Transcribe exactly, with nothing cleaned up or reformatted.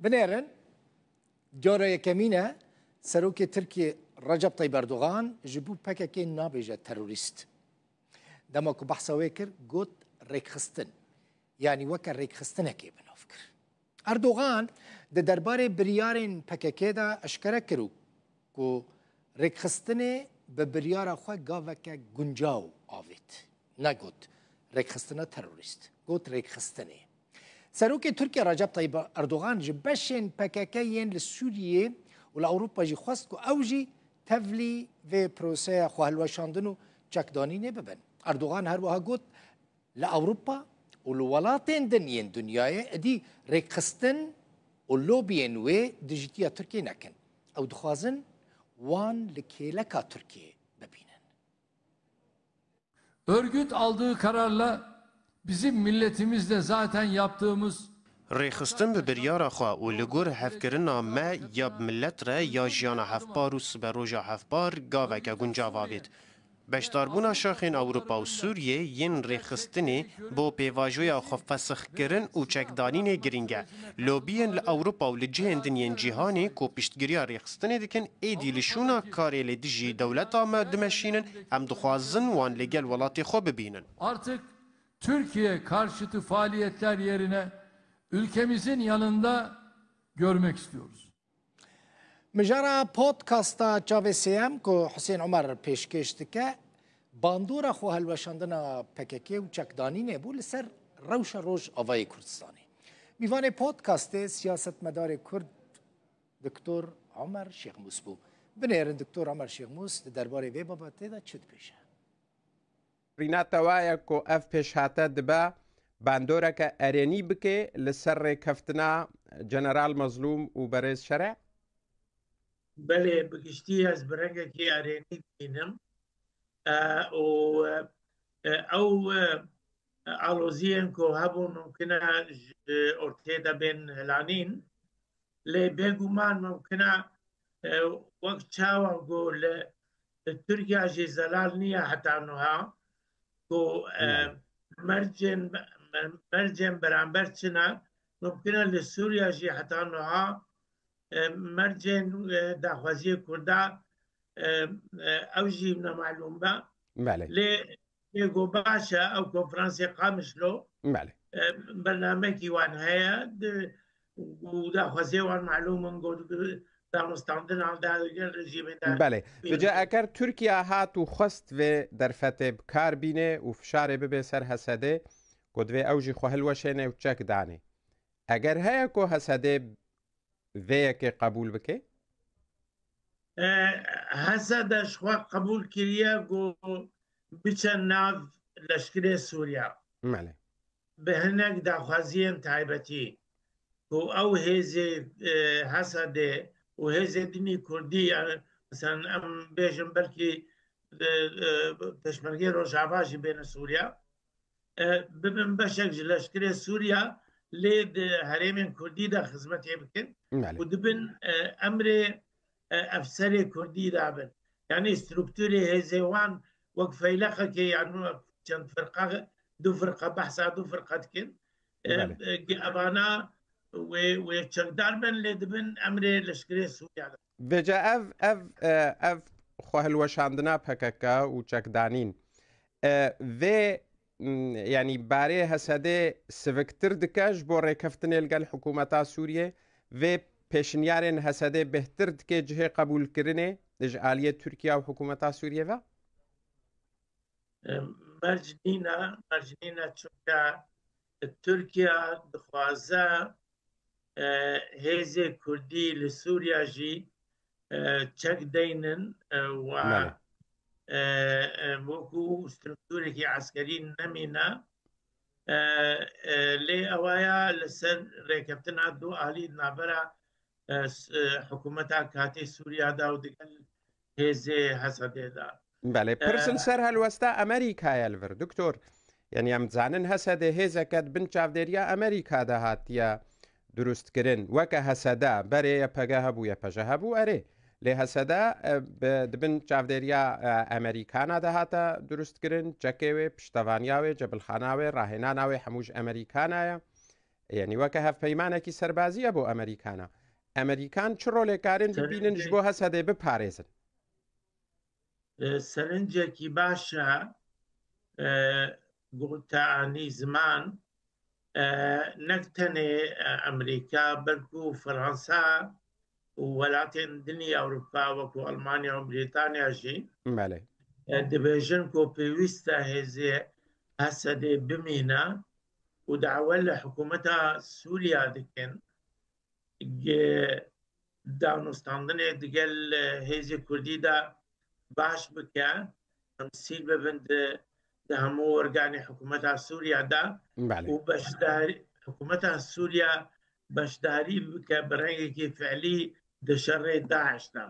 Binêrin, cara yekemîn e, Serokê Tirkiyê Recep Tayyip Erdogan ji bo P K K nabêje terorîst. Dema ku behsa wê kir, got rêkxistin. Yanî weke rêkxistinekê bi nav kir. Erdogan di derbarê biryarên P K K de eşkere kir û ku rêkxistinê bi biryara xwe gaveke guncaw avêt. Negot rêkxistina terorîst. Got rêkxistinê. Serokê Tirkiye Recep Tayyip Erdogan ji beşên P K K yên li Sûriyê û li Ewropa jî xwest ku ew jî tevlî vê proseya xwehilweşandin û çekdanînê bibin. Erdogan her wiha got, li Ewropa û li welatên din yên dinyayê êdî rêkxistin û lobiyên wê dijîtiya Tirkiyê nekin. Ew dixwazin wan li kêleka Tirkiyê bibînin. Örgüt aldığı kararla bizim milletimizle zaten yaptığımız Rêxistin bi biryara xwe û li gor hevkirina me ya bi millet re ya jiyana hevpar û siberoja hevpar gaveke guncav avêt. Beşdarbûna şaxên Ewropa û Sûriyê yên rêxistinê bo pêvajoya xwe fesixkirin û çekdanînê girîng e. Lobiyên li Ewropa û li cihên din yên cîhanê ku piştgiriya rêxistinê dikin, êdî li şûna karê li dijî dewleta me dimeşînin, em dixwazin wan li gel welatê xwe bibînin. Artık Türkiye karşıtı faaliyetler yerine ülkemizin yanında görmek istiyoruz. Mijara podcasta Çavê Sêyem ku Husên Omer pêşkêş dike, bandora xwe helweşandina P K K û çekdanînê bû li ser rewşa Rojavayê Kurdistanê. Mîvanê podcastê siyasetmedarê Kurd Doktor Omer Şêxmûs bû. Binêrin Doktor Omer Şêxmûs di derbarê vê babetê de çi dibêje? Rîna te wa ye ku ev pêşhate dibe bandoreke erênî bike li ser rêkeftina General Mezlûm û Berêz Şere? Belê, bi giştî ez bi rengekî erênî dibînim. E, û, e, ew, e, aloziyên ku hebûn mumkin e ji ortê de bên hilanîn. Lê bêguman mumkin e, e, wek çawa ku li Tirkiye jî zelal niye heta nuha, ku, e, Belê. mercên, mercên beramber çi ne, mumkin e li Sûriye jî heta nuha, e, mercên, e, daxwaziyê Kurda, e, e, ew jî nemalûm be. Belê. Lê, lê ku baş e, ew konferansê Qamişlo, Belê. e, bernamekî wan heye, di, û daxwaziyê wan malûm in, ku di danûstandinan de, di gel rejîmê de Belê. Vêce eker Tirkiye hat û xwest vê derfetê bi kar bîne û fişarê bibe ser H S D, ku divê ew jî xwe hilweşêne û çek danê. Eger heye ku H S D vê yekê qebûl bike? E, H S D ji xwe qebûl kiriye ku biçe nav leşkerê Sûriye. Belê. Bi hinek daxwaziyên taybetî ku ew hêzê, e, H S D û hêzê dinî Kurdî, yani, mesela em bêjin belkî, e, e, Pêşmergê Rojava jî bêne Sûriye, e, bibin beşek ji leşkerê Sûriye, lê di herêmên Kurdî de xizmetê bikin Belê. û dibin, e, emrê, e, efserê Kurdî dabin. Yani strukturê hêzê wan wek feylexekê, yani wek çend firqa, du firqa, behsa du firqa dikin. E, Belê. e, evana wê, wê çekdar bin, lê dibin emrê leşkerê Sûriye de. Vêce ev, ev, e, ev xwehilweşandina P K K û çekdanîn, e, vê, m, yanî barê H S D siviktir dike ji bo rêkeftinê li gel hikûmeta Sûriyê? Vê pêşinyarên H S D bêhtir dike cihê qebûlkirinê ji aliyê Tirkiye û hikûmeta Sûriyê ve? E, merc nîne, merc nîne, çunke Tirkiye dixwaze, e, hêzê Kurdî li Sûriye jî, e, çek deynin, e, we, Belê. e, e, wekû strukturekî eskerî nemîne. E, e, lê ewa ya li ser rêkeftina du alî di navbera, e, s-, e, hikûmeta katê Sûriye de û digel hêzê H S D de. Belê, pirs li ser helwesta Amerîkayê li vir, doktor. Yanî em dizanin H S D hêzeke di bin çavdêriya Amerîka de hatiye durustkirin. Weke H S D, berê Y P G hebû, Y P J hebû, erê. Lê H S D, e, bi, di bin çavdêriya, e, Amerîkana de hate durustkirin, çekê wê, piştevaniya wê, cebilxana wê, rahênana wê hemû ji Amerîkana ye. Yanî weke hevpeymanekî serbaziye bo Amerîkana. Amerîkan çi rolê karin bibînin ji bo Hesedê biparêzin? E, serincekî baş e, e, gote anî ziman, e, nek tenê, e, Amerîka, belkû Fransa û welatên din ê Ewropa wekû Almanya û Brîtanya jî, Belê. e, dibêjin ku pêwîst e hêzê Hesedê bimîne û dawe li hikûmeta Sûriya dikin. Ge-, danûstandinê digel, e, hêzê Kurdî de baş bike, temsîl bibin di, di hemû organê hikûmeta Sûriya de Belê. û beşdar-, hikûmeta Sûriya beşdarî bike bi rengekî fiilî di şerê DAIŞ de.